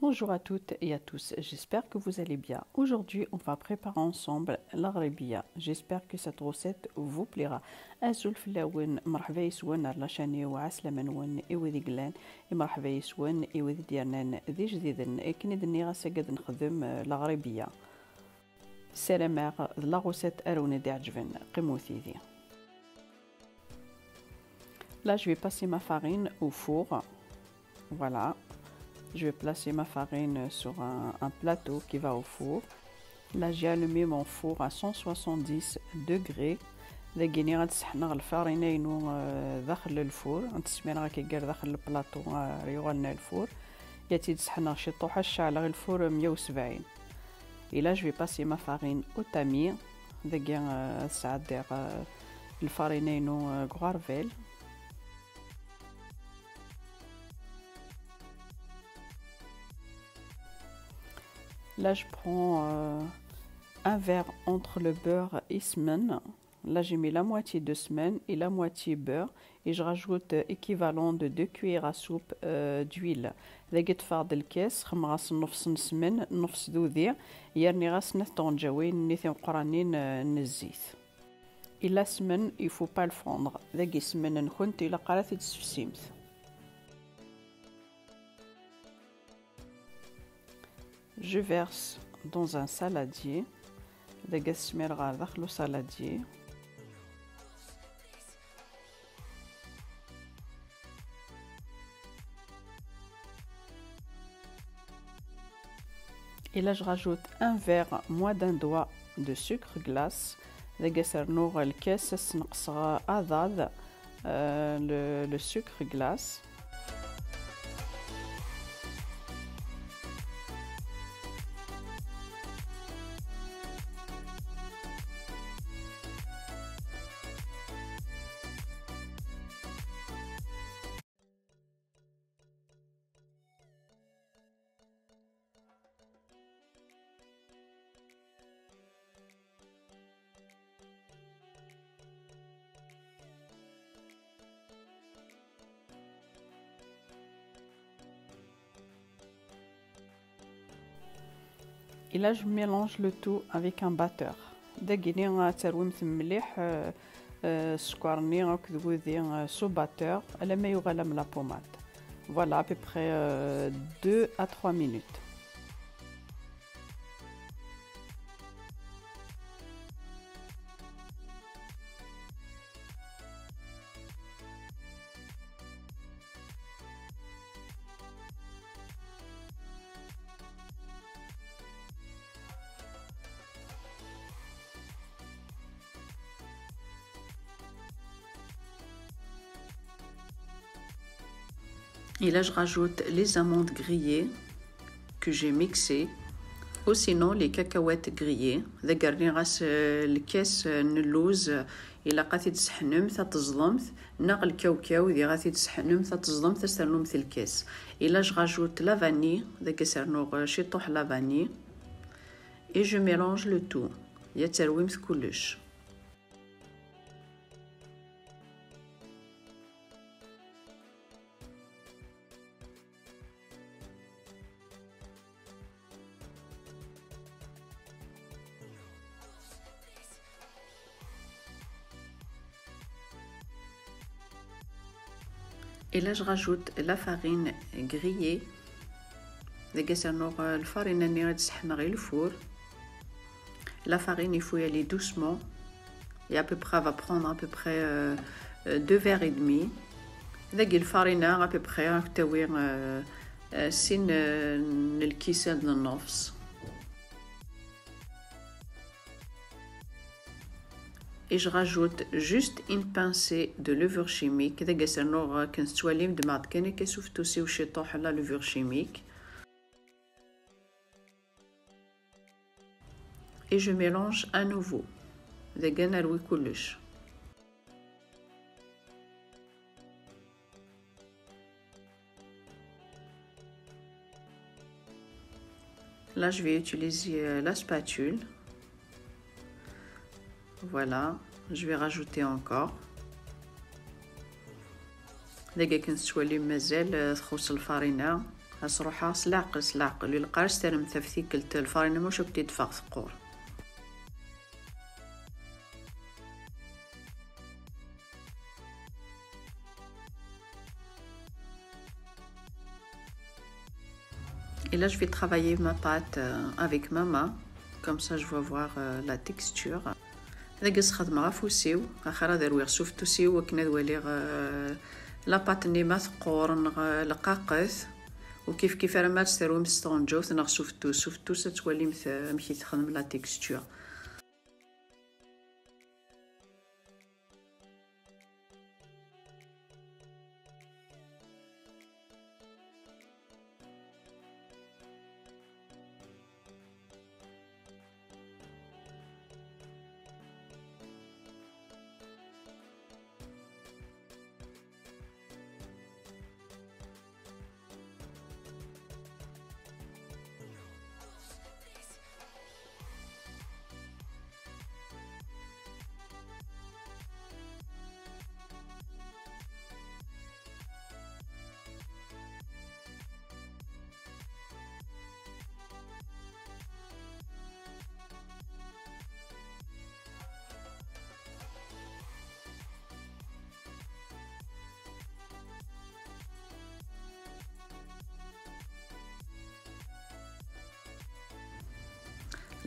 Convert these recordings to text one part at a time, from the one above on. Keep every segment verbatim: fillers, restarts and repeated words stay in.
Bonjour à toutes et à tous, j'espère que vous allez bien. Aujourd'hui, on va préparer ensemble la ghribia. J'espère que cette recette vous plaira. Azul fell-awen, mṛeḥba yes-wen ar la chaîne-iw, ɛeslama-nwen i wid i yellan, i mṛeḥba yes-wen i wid i d-yernan d ijdiden. Akken i d-nniɣ, ass-agi ad nexdem, euh, la ghribia. Ssarameɣ d la recette ara wen-d-iɛeǧben. Qqimet yid-i. Là, je vais passer ma farine au four. Voilà. Je vais placer ma farine sur un, un plateau qui va au four. Là, j'ai allumé mon four à cent soixante-dix degrés. Dagi-ni ad sseḥneɣ lfarina-inu, euh, daxel lfur. Ad tt-smireɣ akka gar daxel lplaṭu, euh, ara yuɣalen ɣer lfur. Ad tt-id-sseḥneɣ ciṭuḥ, ad ceɛleɣ lfur meyya u sebɛin. Et là, je vais passer ma farine au tamis. Dagi, euh, ad sɛeddiɣ, euh, lfarina-inu, euh, deg uɣerbal. Là, je prends, euh, un verre entre le beurre et ssmen. Là, j'ai mis la moitié de ssmen et la moitié beurre et je rajoute équivalent de deux cuillères à soupe, euh, d'huile. Dagi ṭṭfeɣ-d lkas, xemmeɣ-as nnefs n ssmen, nnefs d udi, yerniɣ-as snat tɣenǧawin-nni timeqqranin, euh, n zzit. Et la semaine, il faut pas le fondre. Dagi ssmen-nkent ilaq ara t-id-tessefsimt. Je verse dans un saladier. Dagi ad smireɣ ɣer daxel usaladier. Et là, je rajoute un verre moins d'un doigt de sucre glace. Dagi ad s-rnuɣ lkas, ad s-neqseɣ aḍad, euh, le, le sucre glace. Et là, je mélange le tout avec un batteur. Dagi-ni ad terwimt mliḥ, euh, euh, sskeṛ-nni akked wudi, euh, s ubatteur, alamma yuɣal am la pommade. Voilà, à peu près, euh, deux à trois minutes. Et là, je rajoute les amandes grillées que j'ai mixées, ou sinon les cacahuètes grillées. Dagi rniɣ-as, euh, lkas, euh, n lluz, euh, ilaq ad t-id-tesseḥnemt, ad teẓḍemt, neɣ lkawkaw, diɣ ad t-id-tesseḥnemt, ad teẓḍemt, ad s-ternumt lkas. Et là, je rajoute la vanille, dagi ad s-rnuɣ, euh, ciṭuḥ la vanille. Et je mélange le tout. Ad terwimt kullec. Et là, je rajoute la farine grillée. Dagi ad s-rnuɣ, euh, lfarina-nni i d-sseḥneɣ i lfur. La farine, il faut y aller doucement. Et à peu près, va prendre à peu près, euh, euh, deux verres et demi. Dagi lfarina, à peu près, ad tawi, euh, euh, sin, euh, n lkisan d nnefs. Et je rajoute juste une pincée de levure chimique. Dagi ad s-rnuɣ, euh, akken tettwalim, ddmeɣ-d kan akka s ufettus-iw ciṭuḥ la levure chimique. Et je mélange à nouveau. Dagi ad nerwi kullec. Là, je vais utiliser, euh, la spatule. Voilà, je vais rajouter encore. Dagi akken tettwalim mazal, euh, txuṣṣ lfarina. As ruḥeɣ s leɛqel, s leɛqel. Ilqar s termt ɣef tikkelt, lfarina mac akk d-teffeɣ teqqur. Et là, je vais travailler ma pâte, euh, avec ma main. Comme ça, je vais voir, euh, la texture. Dagi sxedmeɣ afus-iw, axir ad rwiɣ s ufettus-iw akken ad waliɣ, euh, la pâte-nni ma teqqur neɣ, euh, lqaqet. U kif kif ara ma tt-terwim s tɣenǧawt neɣ s ufettus. S ufettus ad twalimt, euh, amek i texdem la texture.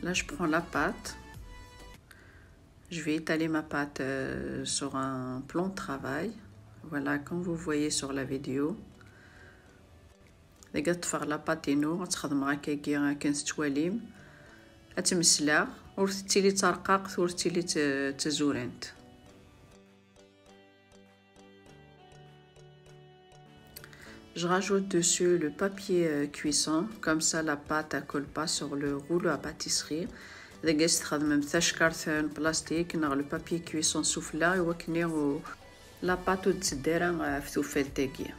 Là, je prends la pâte. Je vais étaler ma pâte, euh, sur un plan de travail. Voilà, comme vous voyez sur la vidéo. Dagi ad ṭṭfeɣ la pâte-inu, ad tt-xedmeɣ akkagi akken tettwalim. Ad tt-mesleɣ, ur tettili d tarqaqt, ur tettili d, d tazurant. Je rajoute dessus le papier, euh, cuisson, comme ça la pâte ne colle pas sur le rouleau à pâtisserie. Dagi ad s-txedmem tackart n plastique neɣ le papier cuisson sufella, i wakken i u-, la pâte ur d-teddi ara ɣef tuffalt-agi.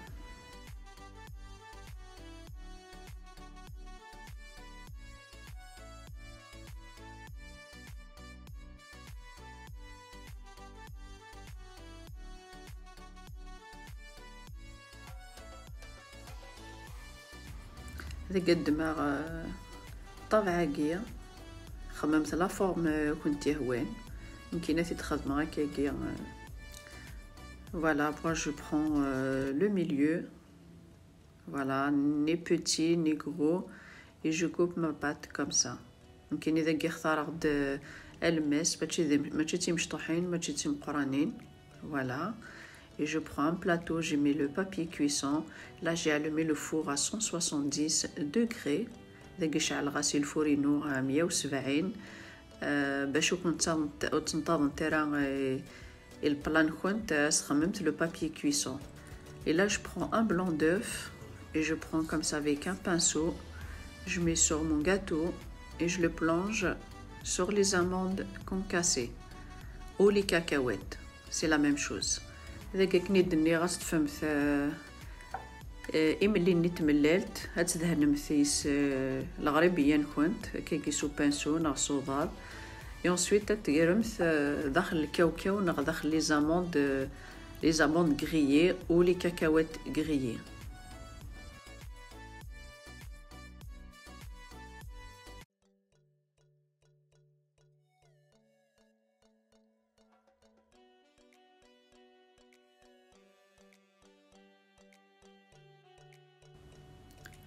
Dagi ad ddmeɣ, euh, ṭṭabɛa-agi, xemmemt la forme, euh, kent yehwan. Nekkini ad t-id-xedmeɣ akkagi, euh. Voilà, moi je prends, euh, le milieu. Voilà, ni petit, ni gros. Et je coupe ma pâte comme ça. Nekkini dagi xtareɣ-d, euh, alemmas, mačči d, mačči d timecṭuḥin, mačči d timeqqranin. Voilà. Et je prends un plateau, j'ai mis le papier cuisson. Là, j'ai allumé le four à cent soixante-dix degrés. Dagi ceɛleɣ-as i lfur-inu, euh, meyya u sebɛin. Euh, bac ur kent-, ur tent-, ur tent-, ara, euh, Et le plan compte, euh, c'est quand même le papier cuisson. Et là, je prends un blanc d'œuf et je prends comme ça avec un pinceau, je mets sur mon gâteau et je le plonge sur les amandes concassées ou les cacahuètes. C'est la même chose. Dagi akken i d-nniɣ, ad s-tfemt, euh, Eh, imelli-nni n tmellalt, ad tdehnemt yes, eh, leɣribiya-nkent, akkagi s upinceau neɣ s uḍar. Et ensuite, ad tegremt, eh, daxel lkawkaw neɣ daxel les amandes, eh, les amandes grillées ou les cacahuètes grillées.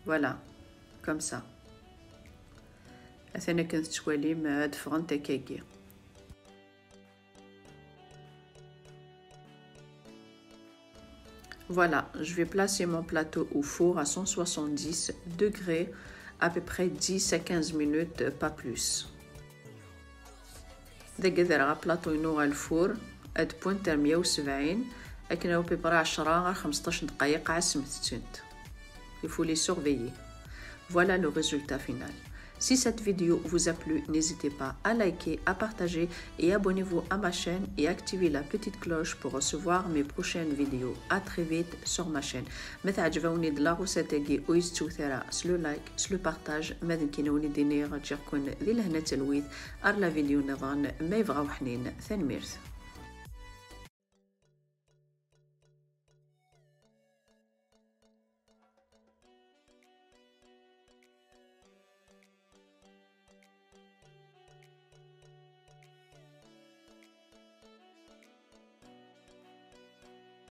Voilà, comme ça. Atan akken tettwalim, ad ffɣent akkagi. Voilà, je vais placer mon plateau au four à cent soixante-dix degrés, à peu près dix à quinze minutes, pas plus. Dagi ad rreɣ aplaṭu-inu ɣer lfur, ad pointer meyya u sebɛin, akken à peu près ɛecra ar xmesṭac dqayeq, ɛassemt-tent. Il faut les surveiller. Voilà le résultat final. Si cette vidéo vous a plu, n'hésitez pas à liker, à partager et abonnez-vous à ma chaîne et activez la petite cloche pour recevoir mes prochaines vidéos. À très vite sur ma chaîne. Ma teɛǧeb-awen-id la recette-agi, ur yi-tettewt ara s le like, s le partage, ma d nekkini ad wen-id-iniɣ ǧǧiɣ-ken di lehna d talwit, ar la vidéo nniḍen ma yebɣa uḥnin. Tanemmirt.